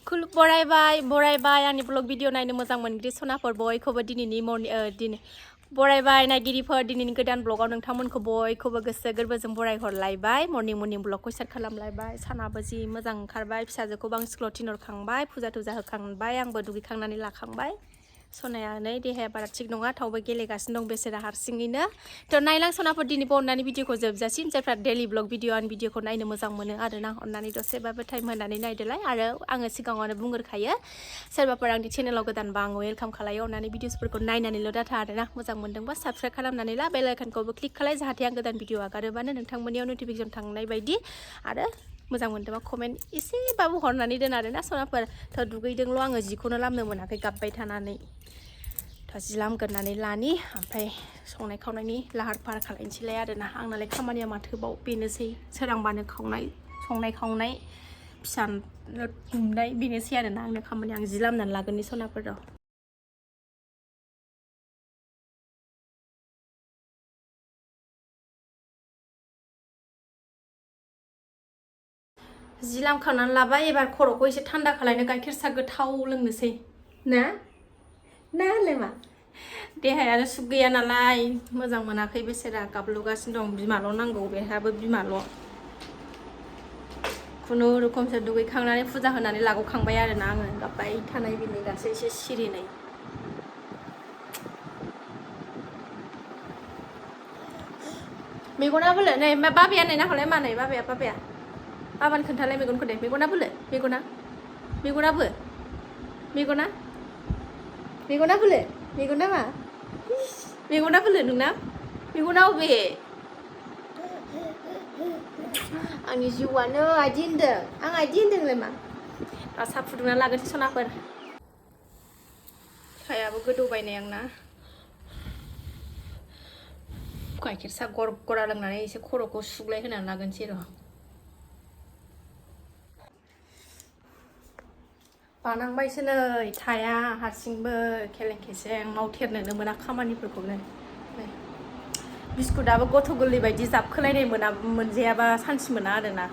खुल बरायबाय आंनि blog video नायनो मोजां मोनग्रि सनाफोर बयखौबो दिनैनि बरायबाय नायगिरिफोर दिनैनि गोदान ब्लगाव नोंथांमोनखौ बयखौबो गोसो गोरबोजों बरायहरलायबाय मर्निं ब्लगखौ स्टार्ट खालामलायबाय सानाबो जि मोजां ओंखारबाय फिसाजोखौबो आं स्कुलाव थिनहरखांबाय फुजा थुजा होखांबाय आंबो दुगैखांनानै लाखांबाय सनाया नै देहाया बारा थिग नङा थावबो गेलेगासिनो दं बेसेरा हारसिङैनो थ' नायलां सनाफोर दिनैबो अननानै भिडिअखौ जोबजासिम जायफ्रा डेलि ब्लग भिडिअ आं भिडिअखौ नायनो मोजां मोनो आरोना अननानै दसेबाबो टाइम होनानै नायदोलाय आरो आङो सिगाङावनो बुंगोरखायो सोरबाफोर आंनि चेनेलाव गोदानबा आं वेलकाम खालायो अननानै भिडिअसफोरखौ नायनानैल' डाटा आरोना मोजां मोनदोंबा साबस्क्राइब खालामनानै ला बेल आइकनखौबो क्लिक खालाय जाहाथे आं गोदान भिडिअ आगारोबानो नोंथांमोननियाव नटिफिकेसन थांनाय बायदि आरो मोजां मोनदोंबा कमेन्ट एसेबाबो हरनानै दोन आरोना सनाफोर थ' दुगैदोंल' आङो जिखौनो लामनो मोनाखै गाबबाय थानानै थ' जि लामगोरनानै लानि ओमफ्राय संनाय खावनायनि लाहार फाहार खालायनोसैलाय आरोना आंनालाय खामानिया माथोबाव बेनोसै सोरांबानो संनाय खावनाय फिसा दुमनाय बेनोसै आरोना आंनो खामानि आं जि लामनानै लागोननि सनाफोराव जि लामखांनानै लाबाय एबार खर'खौ एसे थान्दा खालायनो गाइखेर सा गोथाव लोंनोसै ना होनलाय मा देहायानो सुग गैया नालाय मोजां मोनाखै बेसेरा गाबलुगासिनो दं बिमाल' नांगौ बेहाबो बिमाल' खुनुरुखुमसो दुगैखांनानै फुजा होनानै लाग'खांबाय आरोना आङो गाबबाय थानाय बिनि दासो एसे सिरिनै मेगना बोलो नै बाबाया नै नाहरलाय मा नै बाबाया बाबानो खोन्थालाय मेगनखौ दे मेगना बोलो मेगना बोलो मेगना मा मेगना बोलो नोंना मेगना अबे आंनि जिउआनो आइदि होनदों आं आइदि होनदोंलाय मा साहा फुदुंना लागोनसै सनाफोर साहायाबो गोदौबायनाय आंना गाइखेर साहा गरा लोंनानै एसे खर'खौ सुग्लाय होनानै लागोनसै र' बानांबायसो नै थाया हारसिंबो खेलें खेसें मावथेरनोनो मोना खामानिफोरखौनो बिस्कुटाबो गथ' गोरलै बायदि जाबखोलायनाय मोनजायाबा सान्थि मोना आरोना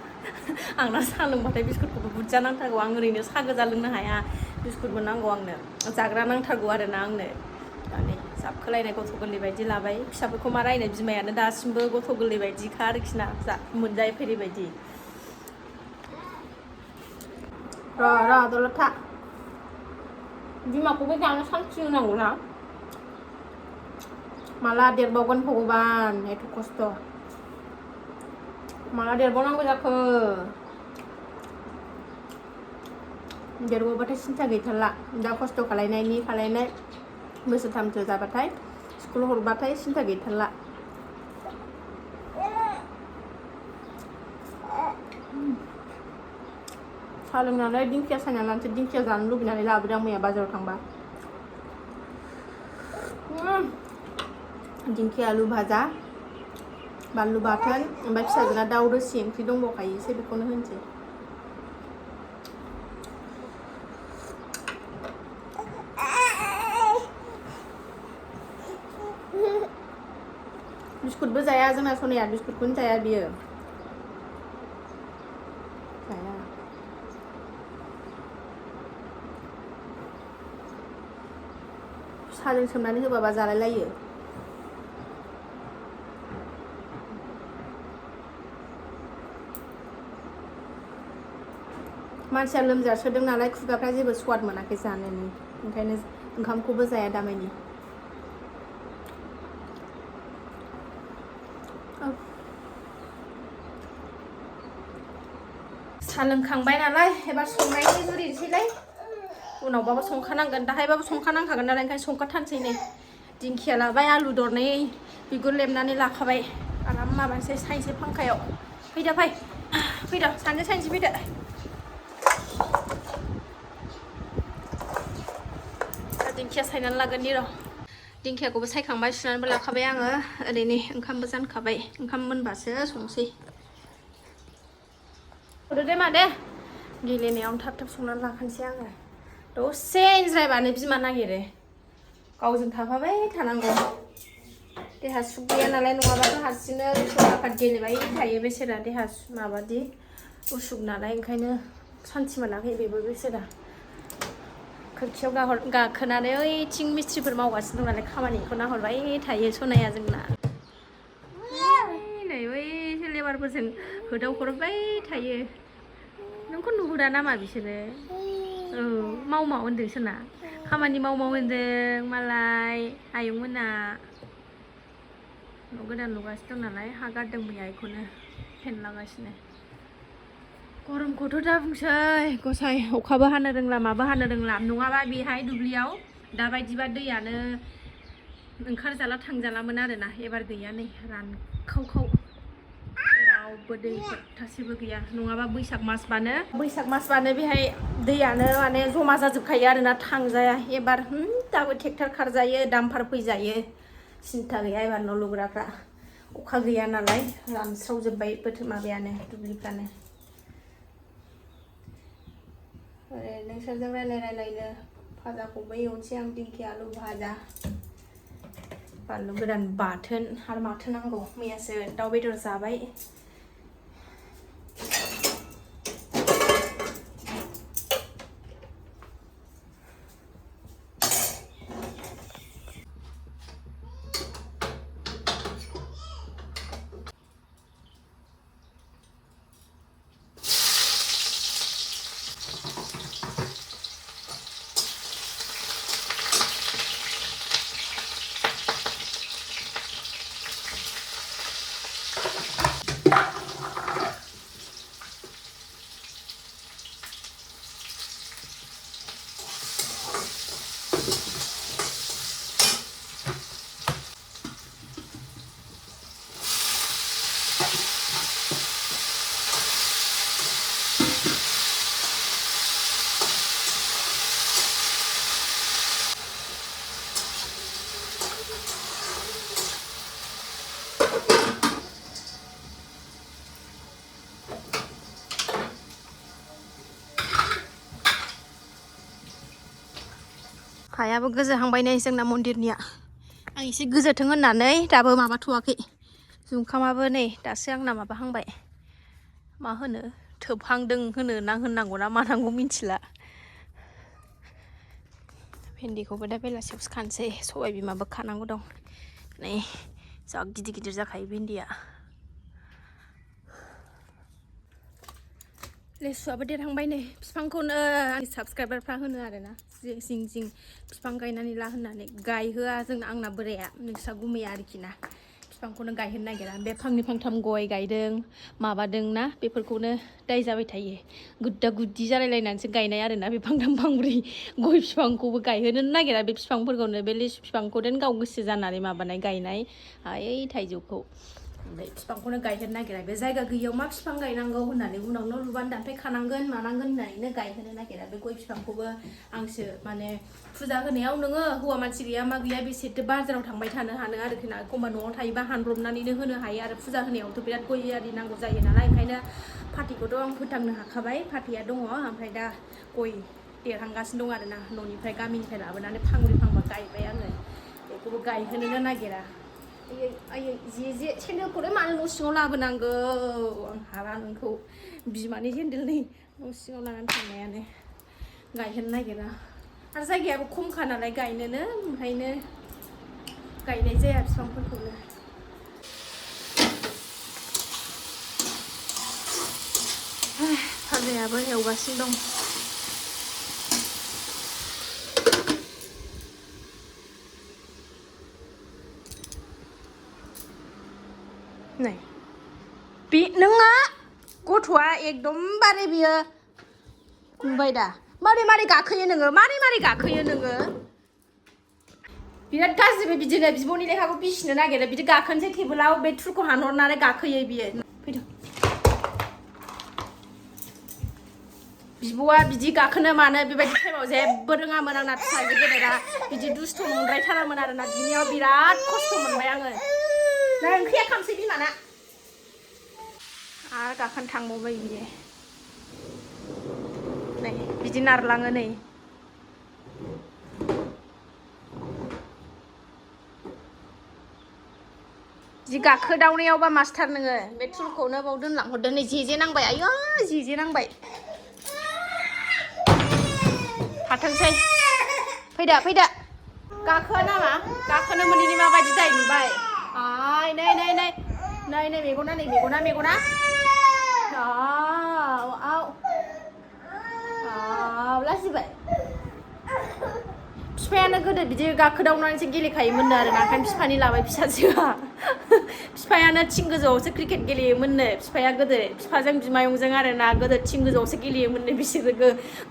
आंना साहा लोंबाथाय बिस्कुटखौबो बुरजा नांथारगौ आं ओरैनो साहा गोजा लोंनो हाया बिस्कुटबो नांगौ आंनो जाग्रा नांथारगौ आरोना आंनो दानि जाबखोलायनाय गथ' गोरलै बायदि लाबाय फिसाफोरखौ मा रायनो बिमायानो दासिमबो गथ' गोरलै बायदिखा आरोखि ना मोनजाफेरै बायदि र' दलद था बिमाखौबो जानो सान्थि होनांगौना माला देरबावगोन भगबान एथ' खस्थ' माला देरबावनांगौ जाखो देरबावबाथाय सिन्था गैथारला दा खस्थ' खालायनाय बोसोरथामसो जाबाथाय स्कुल हरबाथाय सिन्था गैथारला साहा लोंनानै दिंखिया सायना लानोसै दिंखिया जानो लुबैनानै लाबोदों मैया बाजाराव थांबा दिंखिया आलु भाजा बानलु बाथोन ओमफ्राय फिसाजोना दाउ रोसि ओंख्रि दंबावखायो एसे बेखौनो होनोसै बिस्कुटबो जाया जोंना सनाया बिस्कुटखौनो जाया बियो जाया साहाजों सोमनानै होबाबा जालायलायो मानसिया लोमजासोदों नालाय खुगाफ्रा जेबो स्वाद मोनाखै जानोनि ओंखायनो ओंखामखौबो जाया दामानि साहा लोंखांबाय नालाय एबार संनायनि जुरिनोसैलाय उनावबाबो संखानांगोन दाहायबाबो संखानांखागोन नालाय ओंखायनो संखाथारनोसै नै दिंखिया लाबाय आलु दरनै बिगुर लेबनानै लाखाबाय आराम माबानोसै साइनसै फांखायाव फैदो सानैजों साइनसै फैदो दिंखिया सायनानै लागोननि र' दिंखियाखौबो सायखांबाय सुनानैबो लाखाबाय आङो ओरैनो ओंखामबो जानखाबाय ओंखाम मोनबासो संसै दे मा दे गेलेनायावनो थाब संनानै लाखानोसै आङो दसे जिरायबानो बिमा नागिरो गावजों थाफाबाय थानांगौ देहा सुग गैया नालाय नङाबाथ' हारसिंनो सराफात गेलेबाय थायो बेसेरा देहा माबादि उसुग नालाय ओंखायनो सान्थि मोनाखै बेबो बेसेरा खोरखियाव गाखोनानै ओइथिं मिस्ट्रिफोर मावगासिनो दं नालाय खामानिखौ नाहरबाय थायो सनाया जोंना नै बै लेबारफोरजों होदाव हरबाय थायो नोंखौ नुहुरा नामा बिसोरो औ माव होनदों सोना खामानि माव होनदों मालाय आयंमोना न' गोदान लुगासिनो दं नालाय हा गारदों मैया बेखौनो फेनलागासिनो गरमखौथ' दा बुंसै गसाय अखाबो हानो रोंला माबो हानो रोंला नङाबा बेहाय दुब्लियाव दाबायदिबा दैयानो ओंखारजाला थांजालामोन आरोना एबार गैया नै रानखावखाव रावबो दै फोथासेबो गैया नङाबा बैसाग मासबानो बेहाय दैयानो माने जमा जाजोबखायो आरोना थांजाया एबार दाबो ट्रेक्टर खारजायो दामफार फैजायो सिन्था गैया एबार न' लुग्राफ्रा अखा गैया नालाय रानस्रावजोब्बाय माबायानो दुब्लिफ्रानो नोंसोरजों रायलायनो भाजाखौबो एवनोसै आं दिंखिया आलु भाजा बानलु गोरान बाथोन आरो माथो नांगौ मैयासो दाउ बेदर जाबाय हायाबो गोजोहांबाय नै जोंना मन्दिरनिया आं एसे गोजोथों होननानै दाबो माबाथ'वाखै जुंखामाबो नै दासो आंना माबाहांबाय मा होनो थोबहांदों होनो ना होननांगौ ना मानांगौ मिन्थिला भेन्दिखौबो दा बेलासियावसो खानोसै सबाय बिमाबो खानांगौ दं नै जा गिदिर गिदिर जाखायो भेन्दिया लेसुआबो देरहांबाय नै बिफांखौनो आंनि साबस्क्राइबारफ्रा होनो आरोना जिं जिं बिफां गायनानै ला होननानै गायहोआ आंना बोराया नोंस्रा गुमैया आरोखि ना बिफांखौनो गायहोनो नागिरा बे फांनै फांथाम गय गायदों माबादों ना बेफोरखौनो दाय जाबाय थायो गुद्दा गुद्दि जालायलायनानैसो गायनाय आरोना बे फांथाम फांब्रै गय बिफांखौबो गायहोनो नागिरा बे बिफांफोरखौनो बे लिसु बिफांखौ देन गाव गोसो जानानै माबानाय गायनाय ओइ थाइजौखौ ओमफ्राय बिफांखौनो गायहोनो नागिरा बे जायगा गैयियाव मा बिफां गायनांगौ होननानै उनाव न' लुबानो दानफायखानांगोन मानांगोन होननानैनो गायहोनो नागिरा बे गय बिफांखौबो आंसो माने फुजा होनायाव नोङो हौवा मानसि गैया मा गैया बेसेथो बाजाराव थांबाय थानो हानो आरोखि ना एखमबा न'आव थायोबा हानब्रबनानैनो होनो हायो आरो फुजा होनायावथ' बिराद गय आरि नांगौ जायो नालाय ओंखायनो फाथैखौथ' आं फोथांनो हाखाबाय फाथैया दङ ओमफ्राय दा गय देरहांगासिनो दं आरोना न'निफ्राय गामिनिफ्राय लाबोनानै फांब्रै फांबा गायबाय आङो बेखौबो गायहोनोनो नागिरा आयै जे सेन्देलखौलाय मानो न' सिङाव लाबोनांगौ आं हाला नोंखौ बिमानि सेन्देल नै न' सिङाव लानानै थांनायानो गायहोनो नागिरा आरो जायगायाबो खमखा नालाय गायनोनो ओंखायनो गायनाय जाया बिफांफोरखौनो भाजायाबो एवगासिनो दं नै बे नोङा गथ'आ एकदमबारे बियो नुबाय दा मारै गाखोयो नोङो मारै गाखोयो नोङो बिराद गाज्रि बिदिनो बिब'नि लेखाखौ बिसिनो नागिरो बिदि गाखोनोसै टेबोलाव बे थुरखौ हानहरनानै गाखोयो बियो फैदो बिब'आ बिदि गाखोनो मानो बेबायदि टाइमाव जेबो रोङामोन आंना फिसाजो गेदेरा बिदि दुस्थ' नंद्रायथारामोन आरोना बिनियाव बिराद खस्थ' मोनबाय आङो दा ओंख्रिया खामसै बिमाना आरो गाखोनो थांबावबाय बियो नै बिदि नारलाङो नै जि गाखोदावनायावबा मास्टार नोङो बे थुलखौनो बाव दोनलांहरदो नै जे नांबाय आयौ जे नांबाय थाथोंसै फैदा फैदा गाखोआ नामा गाखोनो मोनैनि माबायदि दाय नुबाय आय नै नै नै नै नै मेगना नै मेगना मेगना आव आव आव लाजिबाय बिफायानो गोदो बिदि गाखोदावनानैसो गेलेखायोमोननो आरोना ओंखायनो बिफानि लाबाय फिसाजोआ बिफायानो थिं गोजौआवसो क्रिकेट गेलेयोमोननो बिफाया गोदो बिफाजों बिमायंजों आरोना गोदो थिं गोजौआवसो गेलेयोमोननो बिसोरो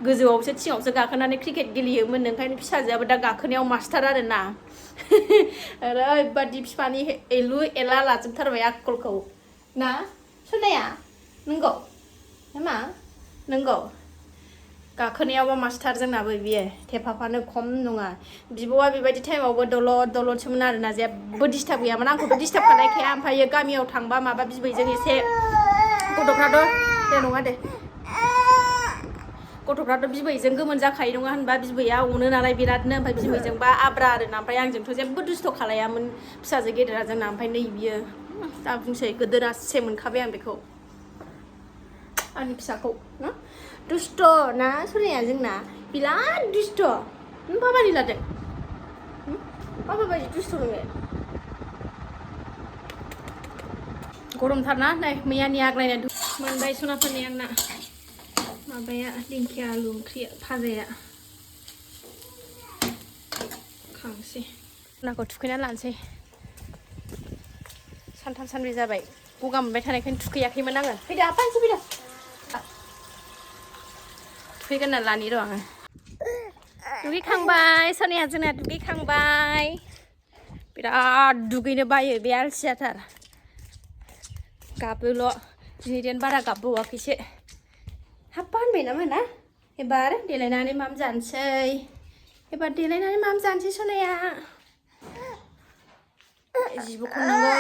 गोजौआवसो थिङावसो गाखोनानै क्रिकेट गेलेयोमोननो ओंखायनो फिसाजोआबो दा गाखोनायाव मास्टार आरोना ओरैबादि बिफानि एलु एला लाजोबथारबाय आखलखौ ना सोनाया नंगौ मा नंगौ गाखोनायावबो मास्टार जोंनाबो बियो थेफाफानो खम नङा बिब'आ बेबायदि टाइमावबो दलद दलदसोमोन आरोना जेबो डिस्टार्ब गैयामोन आंखौथ' डिस्टार्ब खालायखाया ओमफ्रायो गामियाव थांबा माबा बिबैजों एसे गथ'फ्राथ' दे नङा दे गथ'फ्राथ' बिबैजों गोमोन जाखायो नङा होनबा बिबैया अनो नालाय बिरादनो ओमफ्राय बिबैजोंबा आब्रा आरोना ओमफ्राय आंजोंथ' जेबो दुस्थ' खालायामोन फिसाजो गेदेरा जोंना ओमफ्राय नै बियो दा बुंसै गोदोरासे मोनखाबाय आं बेखौ आंनि फिसाखौ ना दुस्थ' ना सोनाया जोंना बिराद दुस्थ' नों बाबानि लादों बाबा बायदि दुस्थ' नोङो गरमथारना नै मैयानि आग्लायनाय मोनबाय सनाफोरनि आंना माबाया दिंखिया आलु ओंख्रि भाजाया खांसै नाखौ थुखैना लानोसै सानथाम सानब्रै जाबाय गगा मोनबाय थानायखायनो थुखैयाखैमोन आङो फैदो आफानोसै फैदो थुखैगोरना लानि र' आङो दुगैखांबाय सोनाया जोंना दुगैखांबाय बिराद दुगैनो बायो बे आलसियाथार गाबोल' दिनै देन बारा गाबबावाखैसो हाब्बा होनबाय नामा ना एबार देलायनानै माम जानोसै एबार देलायनानै माम जानोसै सोनाया जिबो खननांगौ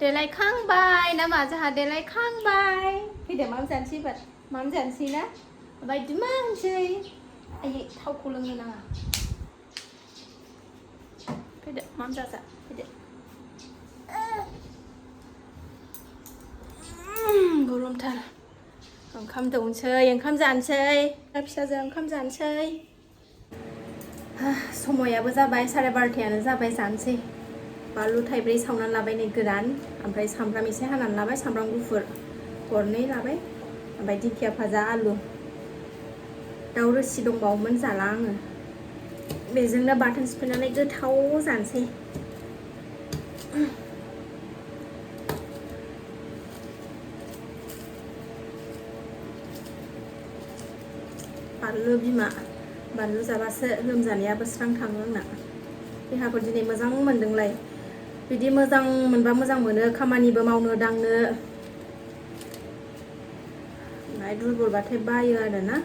देलायखांबाय नामा जोंहा देलायखांबाय फैदो माम जानोसै एबार माम जानोसै ना बायदि मा होनसै आयै थावखौ लोंनो नाङा फैदो माम जाजा फैदो गरमथार ओंखाम दौनोसै ओंखाम जानोसै फिसाजों ओंखाम जानोसै समायाबो जाबाय 12:30 जाबाय जानोसै बानलु थाइब्रै सावनानै लाबाय नै गोरान ओमफ्राय सामब्राम एसे हानानै लाबाय सामब्राम गुफुर गरनै लाबाय ओमफ्राय दिंखिया भाजा आलु दाउ रोसि दंबावोमोन जाला आङो बेजोंनो बाथोन सिफ्लेनानै गोथाव जानोसै बानलु बिमा बानलु जाबासो लोमजानायाबो स्रां थाङो आंना देहाखौ दिनै मोजां मोनदोंलाय बिदि मोजां मोनबा मोजां मोनो खामानिबो मावनो दांनो ओमफ्राय दुरबलबाथाय बायो आरोना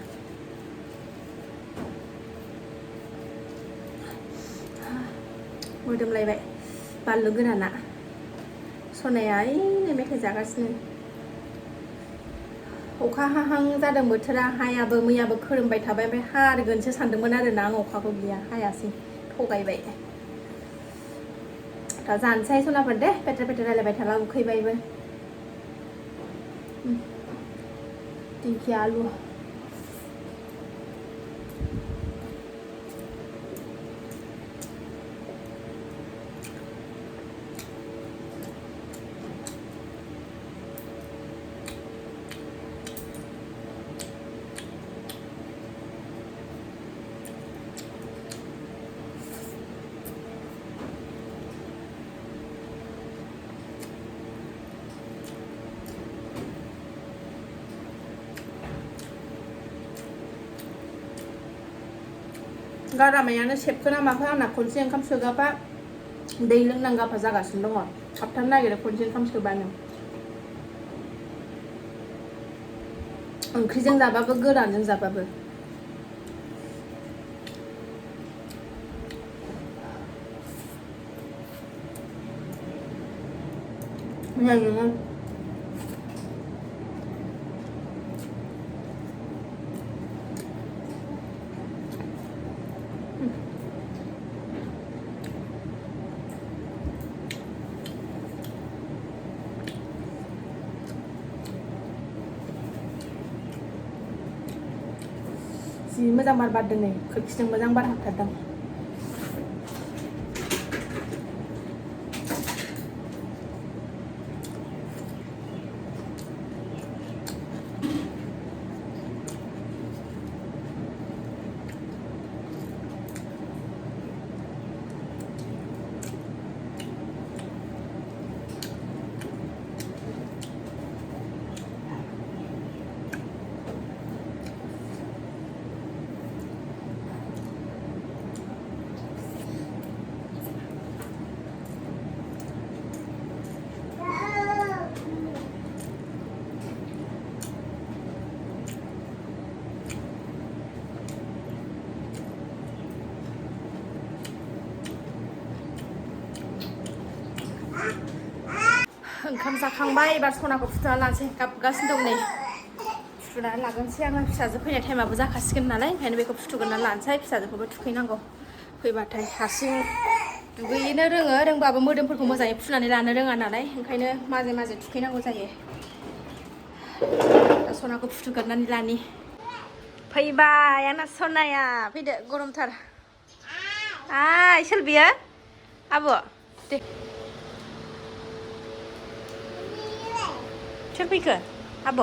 मोदोमलायबाय बानलु गोराना सनाया ओइनो मेथाइ जागासिनो अखा हाहां जादों बोथोरा हायाबो मैयाबो खोरोमबाय थाबाय ओमफ्राय हारगोनसो सानदोंमोन आरोना आं अखाखौ गैया हायासै थगायबाय दा जानोसै सनाफोर दे पेटेर पेटेर रायलायबाय थाला उखैबायबो दिंखिया आलु गारामायानो सेबखोना माखो आंना खनसे ओंखाम सोगाबा दै लोंनांगाफा जागासिनो दङ थाबथानो नागिरो खनसे ओंखाम सोबानो ओंख्रिजों जाबाबो गोरानजों जाबाबो नोङो जि मोजां बार बारदों नै खोरखिजों मोजां बार हाबथारदों ओंखाम जाखांबाय एबार सनाखौ फुथुना लानोसै गाबगासिनो दं नै फुथुनानै लागोनसै आङो फिसाजो फैनाय टाइमाबो जाखासिगोन नालाय ओंखायनो बेखौ फुथुगोरनानै लानोसै फिसाजोखौबो थुखैनांगौ फैबाथाय हारसिं दुगैनो रोंबाबो मोदोमफोरखौ मोजाङै फुनानै लानो रोङा नालाय ओंखायनो माजे माजे थुखैनांगौ जायो दा सनाखौ फुथुगोरनानै लानि फैबाय आंना सनाया फैदो गरमथार आइ सोर बियो आब' दे सोर फैखो आब'